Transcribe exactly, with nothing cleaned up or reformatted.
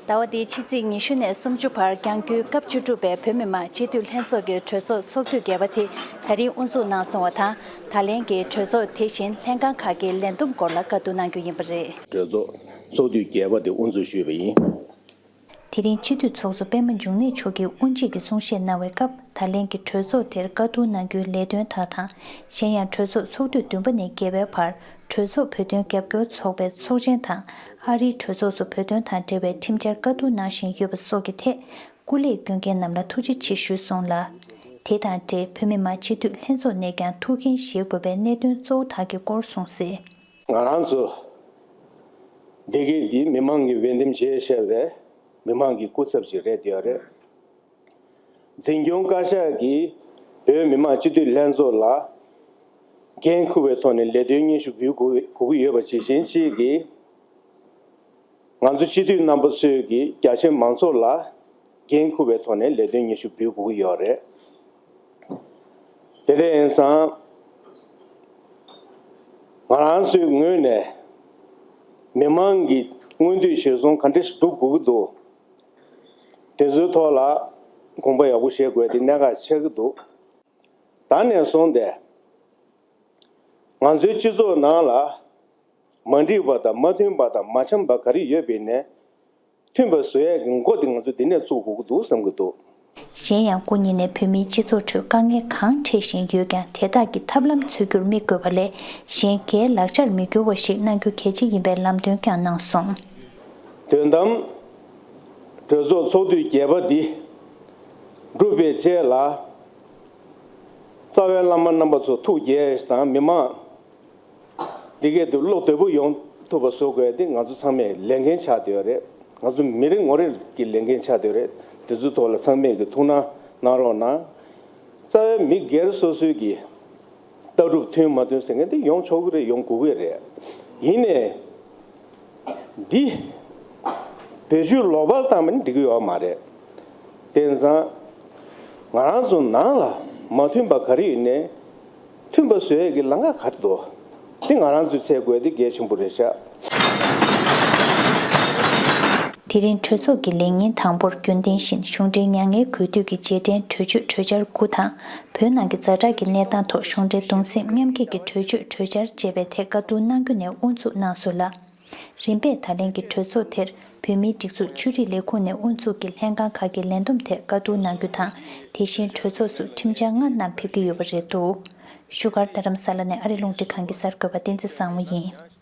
ཟླ་བ་འདིའི་ཕྱི་ཚེས་ཉི་ཤུ་ནས་སུམ་ཅུ་བར་བསྐྱངས་རྒྱུའི་སྐབས་བཅུ་དྲུག་པའི་བོད་མི་མང་སྤྱི་འཐུས་ལྷན་ཚོགས་ཀྱི་གྲོས་ཚོགས་ཚོགས་དུས་བརྒྱད་པ་དེ་ད་རིང་དབུ་འཛུགས་གནང་སོང་བ་དང་། ད་ལན་གྱི་གྲོས་ཚོགས་དེ་བཞིན་ལྷན་ཁང་ཁག་གི་ལས་བསྡོམས་སྐོར་ལ་བཀའ་བསྡུར་གནང་རྒྱུ་ཡིན་པ་རེད། གྲོས་ཚོགས་ཚོགས་དུས་བརྒྱད་པ་དེ་དབུ་འཛུགས་ཞུས་པ་ཡིན། དེ་རིང་སྤྱི་འཐུས་ཚོགས་གཙོ་པད་མ་འབྱུང་གནས་མཆོག་གིས་དབུ་འབྱེད་ཀྱི་གསུང་བཤད་གནང་བའི་སྐབས། ད་ལན་གྱི་གྲོས་ཚོགས་དེར་བཀའ་བསྡུར་གནང་རྒྱུའི་ལས་དོན་དག་དང་། གཞན་ཡང་གྲོས་ཚོགས་ཚོགས་དུས་བདུན་པ་ནས་བརྒྱད་པའི་བར་གྲོས་ཚོགས་བོད་དོན་རྒྱབ་སྐྱོར་ཚོགས་པའི་ཚོགས་ཆེན་དང་། ཨ་རིའི་གྲོས་ཚོགས་སུ་བོད་དོན་དང་འབྲེལ་བའི་ཁྲིམས་འཆར་བཀའ་བསྡུར་གནང་བཞིན་ཡོད་པ་སོགས་ཀྱི་ཐད་སྐུ་ལས་སྐྱོན་མཁན་རྣམས་ལ་ཐུགས་རྗེ་ཆེ་ཞུས་སོང་ལ། དེ་དང་འབྲེལ་བོད་མི་མང་སྤྱི་འཐུས་ལྷན་ཚོགས་ནས་ཀྱང་ཐུགས་འགན་བཞེས་དགོས་པའི་གནད་དོན་གཙོ་བོ་དག་གི་སྐོར་གསུངས་གསལ། ང་རང་ཚོ་སྡེ་དགེ་འདི་མི་མང་གིས་འོས་འདེམས་བྱས་བཞག་པའི་མི་མང་གི་སྐུ་ཚབ་ཅིག་རེད་ཡོད་རེད། འཛིན་སྐྱོང་བཀའ་ཤག་གིས་བོད་མི་མང་སྤྱི་འཐུས་ལྷན་ཚོགས་ལ་འགན་འཁུར་བའི་ཐོག་ནས་ལས་དོན་སྙན་ཞུ་འབུལ་དགོས་དགོས་ཀྱི་ཡོད་པ་ཇི་བཞིན་གཅིག་གིས། ང་ཚོ་སྤྱི་འཐུས་རྣམ་པ་ཚོས་ཀྱིས་རྒྱ་ཆེ་མང་ཚོགས་ལ་འགན་འཁུར་བའི་ཐོག་ནས་ལས་དོན་སྙན་ཞུ་འབུལ་དགོས་ཀྱི་ཡོད་རེད། དེ་འདྲ་ཡིན་ཙང་། ང་རང་ཚོའི་ངོས་ནས་མི་མང་གི་མངོན་འདོད་གཞིར་བཟུང་ག་འདྲ་ཞིག་སྒྲུབ་དགོས་ཀྱི་འདུག་དེ་ཚོའི་ཐོག་ལ་དགོངས་པ་ཡག་པོ་བཞེས་དགོས་དེ་གནད་འགག་ཆགས་ཀྱི་འདུག་ད་ནས་བཟུང་སྟེ་ང་ཚོའི་སྤྱི་ཚོགས་ནང་ལ་མ་འགྲིག་པ་དང་མ་མཐུན་པ་དང་མ་འཆམ་པ་ག་རེ་ཡོད་པ་ཡིན་ནའི་མཐུན་པ་བཟོ་ཡས་ཀྱི་འགོ་དེ་ང་ཚོ་འདི་ནས་བཙུགས་དགོས་ཀྱི་འདུག་བསམ་གྱི་འདུག་གཞན་ཡང་སྐུ་ཉིད་ནས་བོད་མིའི་སྤྱི་ཚོགས་ཁྲོད་དཀའ་ངལ་གང་འཕྲད་བཞིན་ཡོད་ཀྱང་དེ་དག་གི་ཐབས་ལམ་འཚོལ་རྒྱུར་དམིགས་དགོས་པ་ལས་གཞན་སྒེར་ལག་ཆར་མི་འགྱུར་བ་ཞིག་གནང་རྒྱུ་གལ་ཆེ་ཡིན་པའི་ལམ་སྟོན་ཀྱང་གནང་སོང་། དོན་དམ་གྲོས་ཚོགས་ཚོགས་དུས་བརྒྱད་པ་འདི་འགྲུབ་པའི་རྗེས་ལ་རྩ་བའི་བླ་མ་རྣམ་པ་ཚོ་ཐུགས་དགྱེས་དང་མི་མང་འདི་གའི་དུ་བློ་བདེ་པོ་ཡོང་ཐུབ་པ་བཟོ་དགོས་དེ་ང་ཚོ་ཚང་མས་ལས་འགན་ཆགས་བསྡད་ཡོད་རེད། ང་ཚོ་མི་རེ་ངོ་རེ་གི་ལས་འགན་ཆགས་བསྡད་ཡོད་རེད། དེ་ཚོའི་ཐོག་ལ་ཚང་མས་ཀྱི་ཐུགས་སྣང་གནང་རོགས་གནང་། རྩ་བའི་མི་སྒེར་སོ་སོའི་གི་ལྟ་གྲུབ་མཐུན་མ་མཐུན་ཟེར་མཁན་དེ་ཡོང་ཆོག་གི་རེད། ཡོང་དགོས་ཀྱི་རེད། ཡིན་ནའི་འདི་བེད་སྤྱོད་ལོག་པར་བཏང་བ་ནི་འགྲིག་གི་ཡོད་མ་རེད། དེ་ཙང་ང་རང་ཚོ་ནང་ལ་མ་མཐུན་པ་ག་རེ་ཡོད་ནའི་མཐུན་པ་བཟོ་ཡས་ཀྱི་ལམ་ཁ་ག་རེ་འདུག་དེ་ང་རང་ཚོས་འཚོལ་དགོས་དེ་གལ་ཆེན་པོ་རེད་ཤག་དེ་རིང་གྲོས་ཚོགས་ཀྱི་ལས་ཉིན་དང་པོར་རྒྱུན་ལྡན་བཞིན་གཞུང་འབྲེལ་མྱ་ངན་གུས་འདུད་ཀྱི་རྗེས་དྲན་གྲོས་ཆོད་གྲོས་འཆར་དགུ་དང་། བོད་ནང་གི་ཛ་དྲག་གི་གནས་སྟངས་ཐོག་གཞུང་འབྲེལ་གདུང་སེམས་མཉམ་སྐྱེད་ཀྱི་གྲོས་ཆོད་གྲོས་འཆར་བཅས་པའི་ཐད་བཀའ་བསྡུར་གནང་རྒྱུ་ནས་དབུ་འཛུགས་གནང་སོང་ལ། རིམ་པས་ད་ལན་གྱི་གྲོས་ཚོགས་དེར་བོད་མིའི་སྒྲིག་འཛུགས་ཆོས་རིག་ལས་ཁུངས་ནས་དབུ་འཛུགས་ཀྱིས་ལྷན་ཁང་ཁག་གི་ལས་བསྡོམས་ཐད་བཀའ་བསྡུར་གནང་རྒྱུ་དང་། དེ་བཞིན་གྲོས་ཚོགས་སུ་ཁྲིམས་འཆར་ལྔ་བསྣམས་ཕེབས་ཀྱི་ཡོད་པ་རེད་འདུག་བཞུགས་སྒར་རྡ་རམ་ས་ལ་ནས་ཨ་རི་རླུང་འཕྲིན་ཁང་གི་གསར་འགོད་པ་བསྟན་འཛིན་བཟང་མོ་ཡིན།